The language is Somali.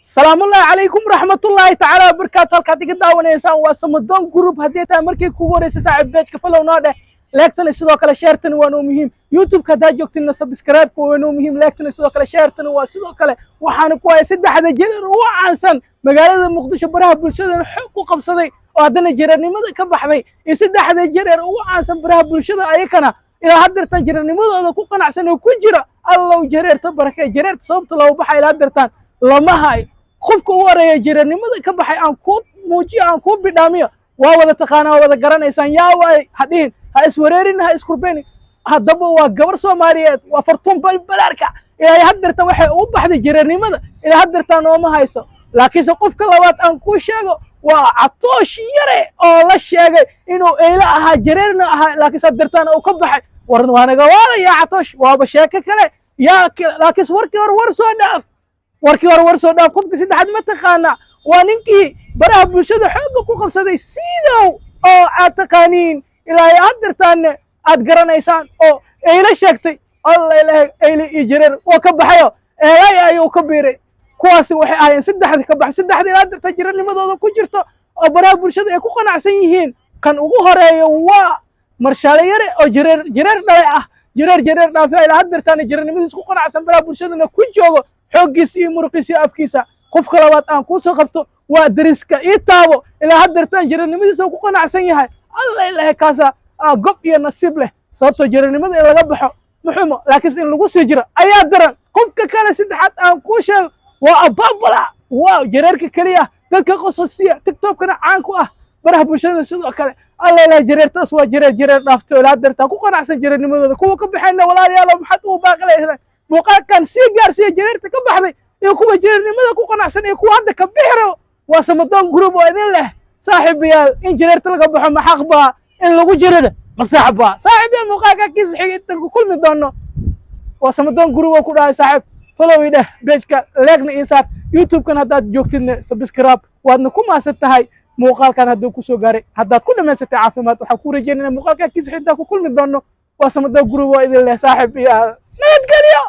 Salaamullaahi calaykum raxmatullaahi tacaala wabarakaatu. Halkaad iga daawanaysaan waa Samadoon Group. Haddii tahay markii kugu horreysay, saaxiib, page-ka follow noo dheh, like-tana sidoo kale share-tana waa noo muhiim. YouTube-ka haddaad joogtidna, subscribe-ka waa noo muhiim, like-tana sidoo kale share-tana waa sidoo kale. Waxaana ku haya saddexda jareer ugu caansan magaalada Muqdisho, baraha bulshadana xoog ku qabsaday oo haddana jareernimada ka baxday, iyo saddexda jareer ugu caansan baraha bulshada, ayakana ilaa haddeertaan jareernimadooda ku qanacsan oo ku jira. Allow jareerta barakee. Jareerta sababta loogu baxay ilaa haddeertaan lama hayo. Qofka ugu horeeya jareernimada ka baxay aan kuu muujiyo, aan kuu bidhaamiyo, waa wada taqaanaa, waa wada garanaysaan. Yaa waay ha dhihin, ha iswareerin, ha iskurbeyn. Haddaba waa gabar Soomaaliyeed, waa Fartuun Balbalaarka. Ilaa haddeertaan waxay ugu baxday jareernimada ilaa haddeertaan nooma hayso. Laakiinse qofka labaad aan kuu sheego waa Catoosh Yare oo la sheegay inuu eylo ahaa, jareerna ahaa, laakiinse haddeertaan uu ka baxay. War waa naga waalaya Catoosh, waaba sheeko kale yaa. Laakiinse warkii hore war soo dhaaf, warkii hore war soo dhaaf. Qofka saddexaad ma taqaanaa? Waa ninkii baraha bulshada xoogga ku qabsaday, Sidow, oo aad taqaaniin, ilaa haddeertaanne aad garanaysaan, oo eylo sheegtay. Alla ilaahay, eyle iyo jareer waa ka baxayo, eelay ayuu ka biiray. Kuwaasi waxay ahaayeen saddexda ka baxay, saddexda ilaa haddeertaan jareernimadooda ku jirto oo baraha bulshada ay ku qanacsan yihiin. Kan ugu horeeya waa Marshaale Yare oo jareer jareer dhalay ah, jareer jareer dhaafi, ilaa haddeertaana jareernimadiis ku qanacsan, baraha bulshadana ku joogo xooggiisa iyo muruqiisa iyo afkiisa. Qofka labaad aan kuusoo qabto waa Dariska ii taabo, ilaa haddeertaan jareernimadiisa ku qanacsan yahay. Alla ilaahay, kaasa gob iyo nasiib leh, sababtoo jareernimada in laga baxo muxumo, laakiinse in lagu sii jiro ayaa daran. Qofka kale saddexaad aan kuu sheego waa Ababala. Waa jareerka keliya dadka qososiya, TikTokana caan ku ah, baraha bulshada sidoo kale. Alla ilahay, jareertaas waa jareer jareer dhaafto, ilaa haddeertaan ku qanacsan jareernimadooda. Kuwa ka baxeenna, walaalayaalo, maxaad ugu baaqi? Muuqaalkan sii gaarsiiya jareerta ka baxday iyo kuwa jareernimada ku qanacsan iyo kuwa hadda ka bixi rabo. Waa Samadoon Group oo idin leh, saaxiibayaal, in jareerta laga baxo ma xaq baa? In lagu jirana ma sax baa? Saaxiibayaal, muuqaalka kiisa xiga intan ku kulmi doono, waa Samadoon Group oo ku dhahay: saaxiib, follow dheh page-ka, like-na ii saar, YouTube-kan haddaad joogtidna subscribe. Waadna ku maasan tahay muuqaalkan hadduu kusoo gaaray. Haddaad ku dhamaysatay, caafimaad waxaan ku rajeynayna. Muuqaalka kiisa xiga intaan ku kulmi doono, waa Samadoon Group oo idin leh, saaxiib iyo nabadgelyo.